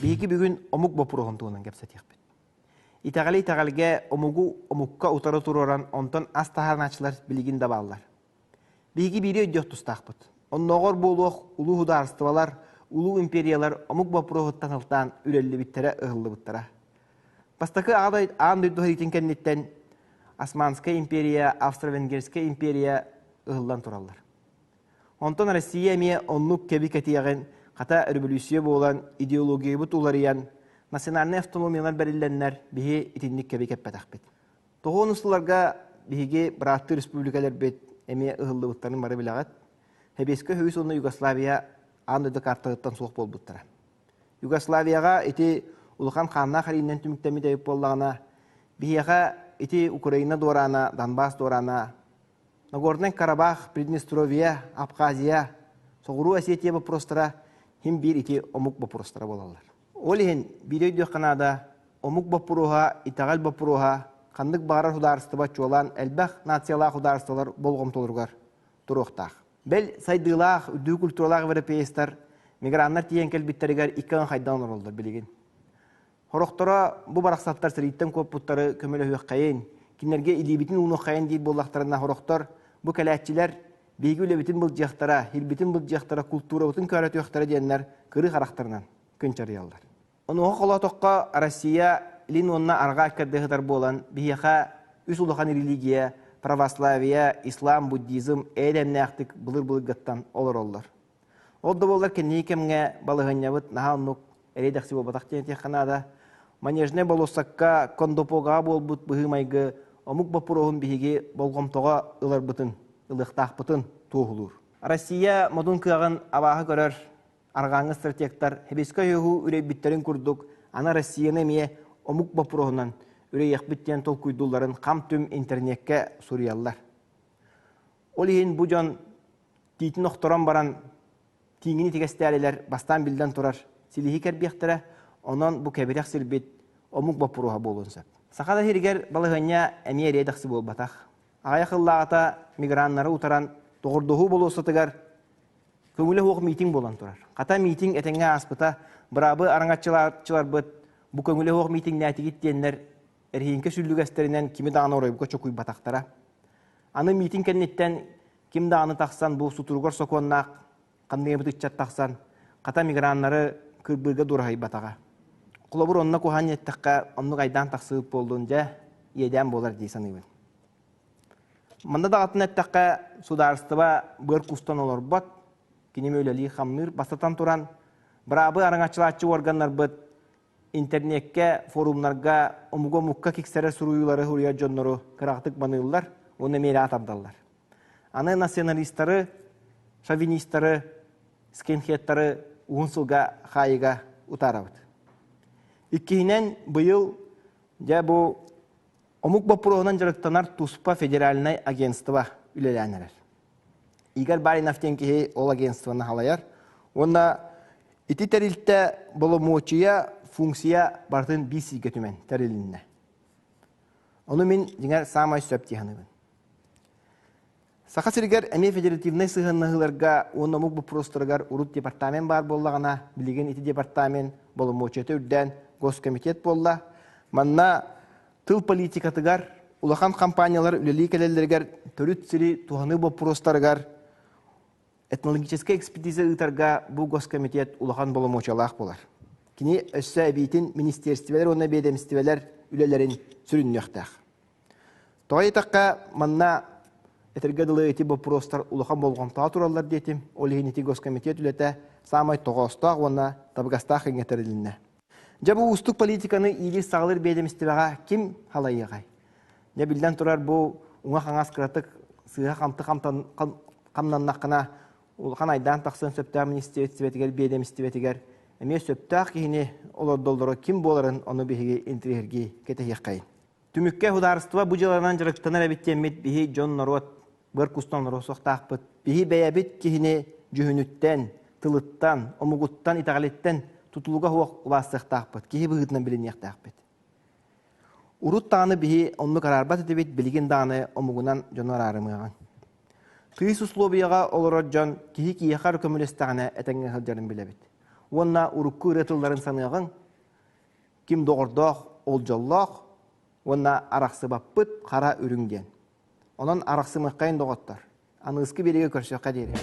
Биһиги бүгүн омук боппуруоһун туһунан кэпсэтиэхпит. Итэҕэли итэҕэлгэ омугу омукка утары туруоран онтон ас таһаарааччылар билигин да бааллар. Биһиги биири өйдүөх тустаахпыт. Оннооҕор буолуох улуу судаарыстыбалар, улуу империялар омук боппуруоһуттан сылтаан үрэллибиттэрэ, ыһыллыбыттара. Бастакы аан дойду сэриитин кэнниттэн Османскай империя, Австро-Венгерскэй империя ыһыллан тураллар. Онтон Россия эмиэ оннук кэби кэтиэҕин, хата өрөбөлүүссүйэ буолан, идеологиябыт уларыйан, национальнай автономиялар бэриллэннэр, биһи итинник кэби кэппэтэхпит. Тоҕуон сылларга биһиги бырааттыы республикаларбыт эмиэ ыһыллыбыттарын бары билэҕит. Сэбиэскэй Союз уонна Югославия аан дойду картатыттан суох буолбуттара. Югославияҕа ити улахан хааннаах эрииннэн түмүктэммит эбит буоллаҕына, биһиэхэ ити Украина дуораана, Донбасс дуораана, Нагорнай Карабах, Приднестровье, Абхазия, Соҕуруу Осетия боппуруостара син биир ити омук боппуруостара буолаллар. Ол иһин биир өйдүөххэ наада, омук боппуруоһа, итэҕэл боппуруоһа ханнык баҕарар судаарыстыба чуолаан элбэх нациялаах судаарыстыбалар болҕомтолоругар туруохтаах. Бэл сайдыылаах, үрдүк культуралаах европеецтар миграннар тиийэн кэлбиттэригэр икки аҥы хайдан олороллор билигин. Сорохторо бу барахсаттар сэрииттэн куоппуттары көмөлөһүөххэйин, кинилэргэ илиибитин уунуоххайын диир буоллахтарына, сорохтор бу кэлээччилэр биһиги үлэбитин былдьыахтара, сирбитин былдьыахтара, култуурабытын көөрөтүөхтэрэ диэннэр кырыы харахтарынан кынчарыйаллар. Онуоха холоотоххо, Россия илин уонна арҕаа иккэрдэ сытар буолан, биһиэхэ үс улахан религия православие, ислам, буддизм эйэ-дэмнээхтик былыр-былыргыттан олороллор. Ол да буоллар кэнники кэмҥэ балаһыанньабыт наһаа оннук эриэ-дэхси буолбатах диэн этиэххэ наада. Манежнай болуоссакка Кондопогаҕа буолбут быһыы-майгы омук боппуруоһун биһиги болҕомтоҕо ыларбытын, ылыахтаахпытын туоһулуур. Россия модун кыаҕын абааһы көрөр арҕааҥҥы стратегтар Хибискай үһү үрэйбиттэрин курдук аны Россияны эмиэ омук боппуруоһунан үрэйиэхпит диэн толкуйдуулларын хам-түм интернеккэ суруйаллар. Ол иһин бу дьон тиитин охторон баран тииҥин итигэстээлилэр бастаан биллэн турар силиһи кэрбиэхтэрэ, онон бу кэбирэх сирбит омук боппуруоһа буолуон сөп. Саха да сиригэр балаһыанньа эмиэ эриэ-дэхси буолбатах. Аҕыйах сыллааҕыта миграннары утаран доҕордоһуу болуоссатыгар көҥүлэ суох миитинг буолан турар. Хата миитинг этэҥҥэ ааспыта, быраабы араҥаччылааччыларбыт бу көҥүлэ суох миитиҥнээтигит диэннэр эрэһииҥкэ сүллүгэстэринэн кими даҕаны оройго чокуйбатахтара. Аны миитин кэнниттэн ким даҕаны тахсан бу сутуругар сокуоннаах ханныгыбыт ыччат тахсан хата миграннары кырбыырга дураһыйбатаҕа. Холобур, онно куһаан эттэххэ, оннук айдаан тахсыбыт буоллун дьэ, иэдээн буолар дии саныыбын. Манна даҕатын эттэххэ, судаарыстыба быар кустан олорбот, киним үлэлии-хамныыр. Бастатан туран, быраабы араҥаччылааччы уорганнарбыт интернеккэ, форумнарга омугу омукка киксэрэр суруйуулары суруйар дьоннору кыраҕытык маныыллар уонна миэрэҕэ тардаллар. Аны националистары, шовинистары, скинхедтары уһун сылга хаайыга утаарабыт. Иккиһинэн, быйыл дьэ бу омук боппуруоһунан дьарыктанар туспа федеральнай агентство үлэлээн эрэр. Игорь Баринов диэн киһи ол агентствоны халайар. Уонна ити тэрилтэ боломуочуйа, функция барытын биир сиргэ түмэн тэрилиннэ. Ону мин дьиҥэр саамай сөп дии саныыбын. Саха сиригэр эмиэ федеративнай сыһыаннаһыыларга уонна омук боппуруостарыгар урут департамент баар буоллаҕына, билигин ити департамент боломуочуйата үрдээн госкомитет буолла. Манна тыл политикатыгар улахан компаниялар үлэлии кэлэллэригэр төрүт сири туһаныы боппуруостарыгар этнологическай экспертиза ыытарга бу госкомитет улахан боломуочуйалаах буолар. Кини өссө эбиитин министиэристибэлэр уонна биэдэмистибэлэр үлэлэрин сүрүннүөхтээх. Тоҕо диэтэххэ, манна этэргэ дылы ити боппуруостар улахан болҕомтоҕо тураллар диэтим. Ол иһин ити госкомитет үлэтэ саамай тоҕоостоох уонна табыгастаах кэмҥэ тэрилиннэ. Дьэ бу уустук политиканы иилиир-саҕалыыр биэдэмистибэҕэ ким халайыаҕай? Дьэ биллэн турар бу уҥа-хаҥас кыратык сыыһа-хамты хамнаннаххына улахан айдаан тахсыан сөптөөх министиэристибэтигэр биэдэмистибэтигэр эмиэ сөптөөх киһини олордоллоро ким буоларын ону биһиги интириэһиргии кэтэһиэххэйин. Түмүккэ судаарыстыба бу дьыаланан дьарыктанар эбит диэммит биһи дьон-норуот быар кустан олоруо суохтаахпыт. Биһи бэйэбит киһини дьүһүнүттэн, тылыттан, омугуттан, итэҕэлиттэн тутулуга суох убаастыахтаахпыт, киһи быһыытынан билиниэхтээхпит. Урут даҕаны биһи оннук араарбат этибит, билигин даҕаны омугунан дьону араарымыаҕыҥ. Тыйыс услуобуйаҕа олорор дьон киһи киһиэхэ эрэ көмөлөстөҕүнэ этэҥҥэ сылдьарын билэбит. Уонна урукку ырыа тылларын саныаҕыҥ, ким доҕордоох, ол дьоллоох уонна арахсыбаппыт хара үрүҥ диэн. Онон арахсымыаххайын доҕоттор. Аныгыскы биэриигэ көрсүөххэ диэри.